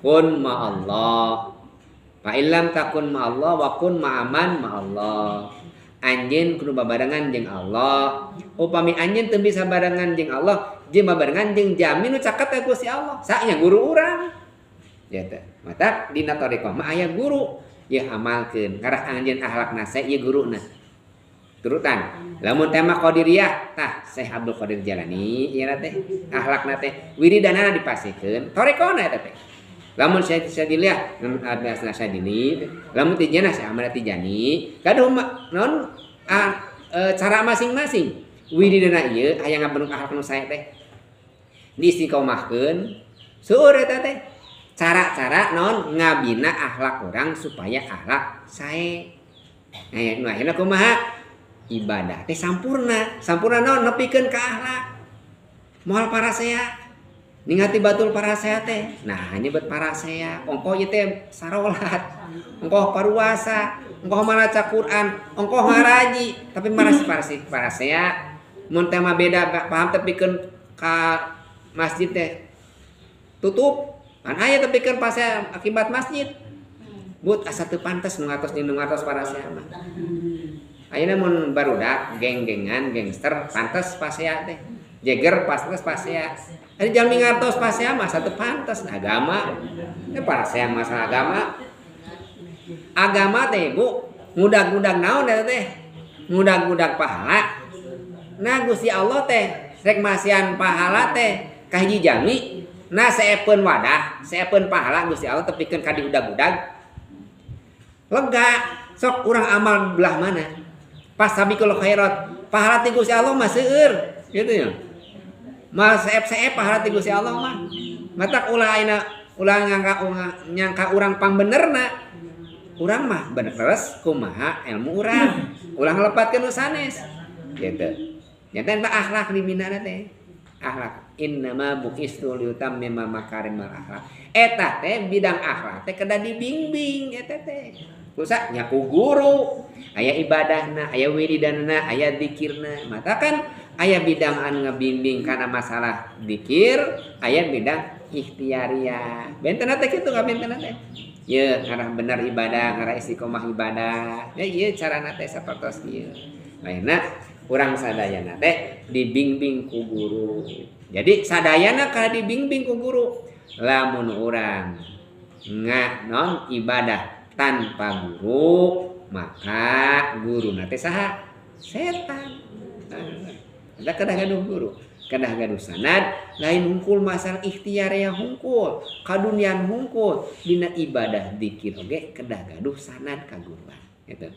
Kun ma'allah. Fa illam takun ma'allah wa kun ma'aman ma'allah. Anjeun kudu babarengan jeung Allah. Upami anjeun teu bisa barengan jeung Allah, jeung babarengan jeung jami nu caket ka Gusti Allah. Saenya guru urang. Ya teh. Mata dina thariqah mah aya guru. Ieu amalkeun ngarah anjeun akhlakna sae ieu guruna. Turutan. Lamun tema Qadiriyah tah Syekh Abdul Qadir Jailani ieu teh akhlakna teh wiridanana dipasikeun thariqahna eta teh. Lamun Syekh Syadiliyah ada Syadili, lamun Tijanah Syekh Ahmad Tijani, gaduh non cara masing-masing. Wiridana ieu hayang ngabentuk akhlak nu sae teh. Diistiqomahkeun seueur eta teh. Cara-cara non ngabina akhlak urang supaya akhlak sae. Nah, nu akhirna kumaha? Ibadah teh sampurna, sampurna naon nepikeun ka akhlak. Moal parasea. Ningati batul parasea teh. Nah, nyebut parasea, ongkoh ieu teh sarolat, ongkoh paruasa, ongkoh maca Quran, ongkoh ngaraji, tapi marasi parasi parasea. Mun teh mah beda paham tepikeun ka masjid teh tutup. Kan aya tepikeun pasea akibat masjid. But asa teu pantes nu ngatos jeung nu ngatos parasea mah. Ayeuna mun barudak geng-gengan gangster pantes pasea teh. Jeger pantes pasea. Ari jalmi ngartos pasea mah asa teu pantes agama. Teh parasea masalah agama. Agama teh Bu, ngudag-ngudag naon eta teh? Ngudag-ngudag pahala. Nah Gusti Allah teh rek masihan pahala teh ka hiji jami. Nah seepeun wadah, seepeun pahala Gusti Allah tepikeun ka diudag-udag. Lega, sok urang amal belah mana? Pas sabiqul khairat, pahala ti Gusti Allah mah seueur, gitu ya. Mah seep-seep pahala ti Gusti Allah mah. Matak ulah ayeuna ulah nyangka urang pangbenerna. Urang mah bener terus kumaha ilmu urang. Ulah ngalepatkeun nu sanes. Gitu. Nya teh akhlak dibinana teh. Akhlak innama bu'istu liutammima makarimal akhlak. Eta teh bidang akhlak teh kedah dibimbing eta teh. Kusa nya ku guru, aya ibadahna, aya wiridanna, aya zikirna. Mata kan aya bidang anu ngabimbing kana masalah zikir, aya bidang ikhtiariyah. Benten teh kitu ngabenten teh. Ye ngarah bener ibadah, ngarah istiqomah ibadah. Ya ieu carana teh sapertos ieu. Ayeuna urang sadayana teh dibimbing ku guru. Jadi sadayana kana dibimbing ku guru. Lamun urang nga non ibadah tanpa guru, maka guru teh saha? Setan. Nah, kedah gaduh guru, kedah gaduh sanad, lain hungkul masalah ikhtiar yang hungkul, kadunian hungkul, dina ibadah dikir oge kedah gaduh sanad kaguruan gitu.